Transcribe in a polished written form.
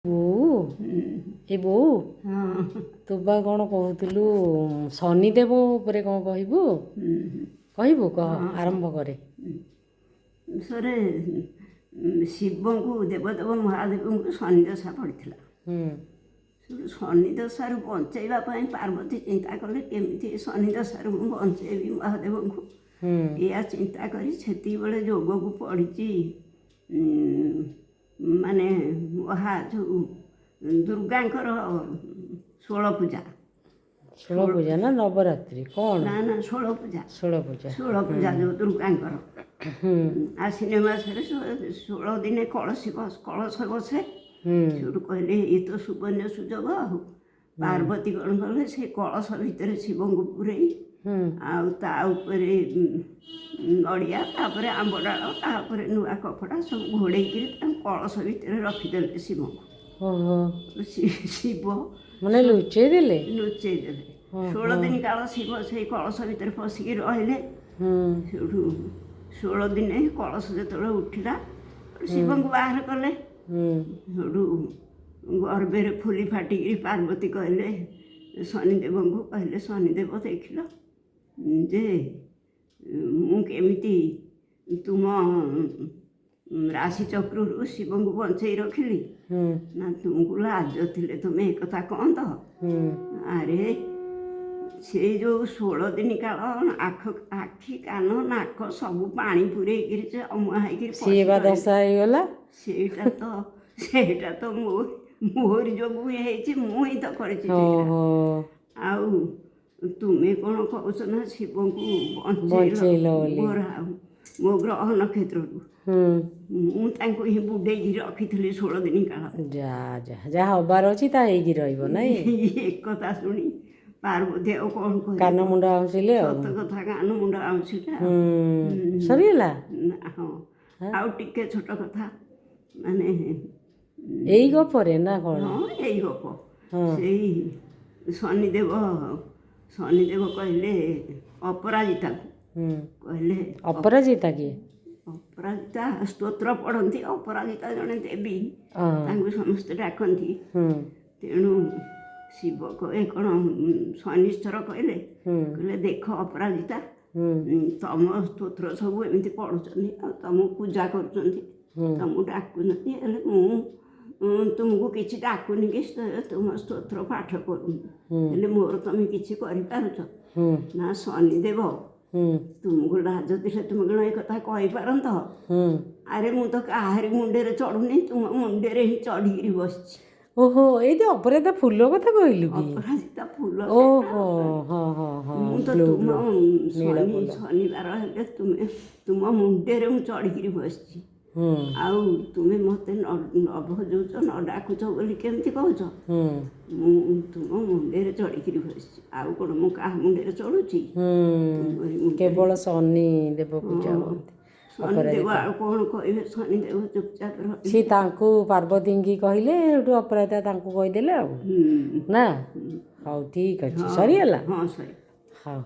ବୋଉ, ଏ ବୋଉ। ହଁ। ତୁ ବା କ'ଣ କହୁଥିଲୁ ଶନିଦେବ ଉପରେ କ'ଣ କହିବୁ? କହିବୁ, କହ, ଆରମ୍ଭ କରେ। ସରେ ଶିବଙ୍କୁ, ଦେବଦେବ ମହାଦେବଙ୍କୁ ଶନିଦଶା ପଡ଼ିଥିଲା। ସେଠୁ ଶନିଦଶାରୁ ବଞ୍ଚେଇବା ପାଇଁ ପାର୍ବତୀ ଚିନ୍ତା କଲେ, କେମିତି ଶନିଦଶାରୁ ମୁଁ ବଞ୍ଚେଇବି ମହାଦେବଙ୍କୁ। ଏଇଆ ଚିନ୍ତା କରି ସେତିକିବେଳେ ଯୋଗକୁ ପଡ଼ିଛି ମାନେ ମହା ଯେଉଁ ଦୁର୍ଗାଙ୍କର ଷୋଳ ପୂଜା। ଷୋଳ ପୂଜା ନା ନବରାତ୍ରି କ'ଣ? ନା ନା, ଷୋଳ ପୂଜା। ଷୋଳ ପୂଜା। ଷୋଳ ପୂଜା ଯେଉଁ ଦୁର୍ଗାଙ୍କର, ଆଶ୍ୱିନ ମାସରେ 16 ଦିନେ କଳସୀ କଳସ ବସେ। ସେଠୁ କହିଲେ, ଇଏ ତ ସୁବର୍ଣ୍ଣ ସୁଯୋଗ। ଆଉ ପାର୍ବତୀ କ'ଣ କଲେ, ସେ କଳସ ଭିତରେ ଶିବଙ୍କୁ ପୂରେଇ ଆଉ ତା ଉପରେ ନଡ଼ିଆ, ତାପରେ ଆମ୍ବ ଡାଳ, ତାପରେ ନୂଆ କପଡ଼ା ସବୁ ଘୋଡ଼େଇକିରି ତାଙ୍କୁ କଳସ ଭିତରେ ରଖିଦେଲେ ଶିବଙ୍କୁ। ଶିବ ମାନେ ଲୁଚେଇ ଦେଲେ? ଲୁଚେଇ ଦେଲେ। 16 ଦିନ କାଳ ଶିବ ସେଇ କଳସ ଭିତରେ ପଶିକି ରହିଲେ। ସେଠୁ 16 ଦିନେ କଳସ ଯେତେବେଳେ ଉଠିଲା, ଶିବଙ୍କୁ ବାହାର କଲେ। ସେଠୁ ଗର୍ବରେ ଫୁଲି ଫାଟିକିରି ପାର୍ବତୀ କହିଲେ ଶନିଦେବଙ୍କୁ, କହିଲେ, ଶନିଦେବ, ଦେଖିଲ ଯେ ମୁଁ କେମିତି ତୁମ ରାଶି ଚକ୍ରରୁ ଶିବଙ୍କୁ ବଞ୍ଚେଇ ରଖିଲି। ନା, ତୁମକୁ ଲାଜ ଥିଲେ ତୁମେ ଏକଥା କହନ୍ତ। ଆରେ, ସେଇ ଯୋଉ 16 ଦିନ କାଳ ଆଖ ଆଖି, କାନ, ନାକ ସବୁ ପାଣି ପୂରେଇକିରି ସେ ଅମୁଆ ହେଇକିରି ସିଏ ବା ପଶି ରହିଲେ। ଦଶା ହେଇଗଲା। ସେଇଟା ତ ମୋ ମୋରି ଯୋଗୁଁ ହିଁ ହେଇଛି, ମୁଁ ହିଁ ତ କରିଛି ସେଇଟା। ଆଉ ତୁମେ କ'ଣ କହୁଛ ନା ଶିବଙ୍କୁ ବଞ୍ଚେଇଲ ବଞ୍ଚେଇଲ ବୋଲି। ମୋର ଆଉ ମୋ ଗ୍ରହ ନକ୍ଷତ୍ରରୁ। ମୁଁ ତାଙ୍କୁ ହିଁ ବୁଡେଇକି ରଖିଥିଲି 16 ଦିନ କାଳ। ଯା ଯା, ଯାହା ହବାର ଅଛି ତା ହେଇକି ରହିବ, ନାଇଁ? ଏକଥା ଶୁଣି ପାର୍ବତୀ ଆଉ କ'ଣ କହିବେ? କାନ ମୁଣ୍ଡ ଆଉଁସିଲେ ଆଉ। ସତ କଥା, କାନ ମୁଣ୍ଡ ଆଉଁସିଲା। ସରିଗଲା? ହଁ, ଆଉ ଟିକେ ଛୋଟ କଥା ମାନେ। ଏଇ ଗପରେ ନା କ'ଣ? ହଁ, ଏଇ ଗପ। ସେଇ ଶନିଦେବ କହିଲେ ଅପରାଜିତାକୁ, କହିଲେ। ଅପରାଜିତା କିଏ? ଅପରାଜିତା ସ୍ତୋତ୍ର ପଢ଼ନ୍ତି। ଅପରାଜିତା ଜଣେ ଦେବୀ, ତାଙ୍କୁ ସମସ୍ତେ ଡାକନ୍ତି। ତେଣୁ ଶିବ କହେ କ'ଣ, ଶନିଶ୍ଚର କହିଲେ, କହିଲେ, ଦେଖ ଅପରାଜିତା, ତମ ସ୍ତୋତ୍ର ସବୁ ଏମିତି ପଢ଼ୁଛନ୍ତି ଆଉ ତମକୁ ପୂଜା କରୁଛନ୍ତି, ତମକୁ ଡାକୁଛନ୍ତି। ହେଲେ ମୁଁ ତୁମକୁ କିଛି ଡାକୁନି କି ତୁମ ସ୍ତୋତ୍ର ପାଠ କରୁନି, ହେଲେ ମୋର ତମେ କିଛି କରିପାରୁଛ? ନା ଶନିଦେବ, ତୁମକୁ ଲାଜ ଥିଲେ ତୁମେ କ'ଣ ଏ କଥା କହିପାରନ୍ତ? ଆରେ, ମୁଁ ତ କାହାରି ମୁଣ୍ଡରେ ଚଢ଼ୁନି, ତୁମ ମୁଣ୍ଡରେ ହିଁ ଚଢ଼ିକିରି ବସିଛି। ଓହୋ, ଏଇ ତ ଅପରାଜିତା ଫୁଲ କଥା କହିଲୁ କି? ଅପରାଜିତା ଫୁଲ। ଓହୋ, ହଁ ହଁ ହଁ ମୁଁ ତ ବ୍ଲୁ ତୁମ ବ୍ଲୁ ନୀଳ ଶନି ଫୁଲ। ଶନିବାର ହେଲେ ତୁମେ ତୁମ ମୁଣ୍ଡରେ ମୁଁ ଚଢ଼ିକିରି ବସିଛି। ଆଉ ତୁମେ ମୋତେ ନ ଭଜଉଛ, ନ ଡାକୁଛ ବୋଲି କେମିତି କହୁଛ? ମୁଁ ତୁମ ମୁଣ୍ଡରେ ଚଢ଼ିକିରି ବସିଛି, ଆଉ କ'ଣ ମୁଁ କାହା ମୁଣ୍ଡରେ ଚଢ଼ୁଛି? ତୁମରି ମୁଣ୍ଡରେ। କେବଳ ଶନି ଦେବ ପୂଜା ହୁଅନ୍ତି। ଶନିଦେବ ଅପରାଜିତା। ଆଉ କ'ଣ କହିବେ? ଶନିଦେବ ଚୁପଚାପ ରହିଲେ। ସିଏ ତାଙ୍କୁ ପାର୍ବତୀଙ୍କି କହିଲେ, ସେଠୁ ଅପରାଜିତା ତାଙ୍କୁ କହିଦେଲେ ଆଉ। ନା, ହଉ, ଠିକ ଅଛି, ସରିଗଲା? ହଁ, ସରି। ହଉ।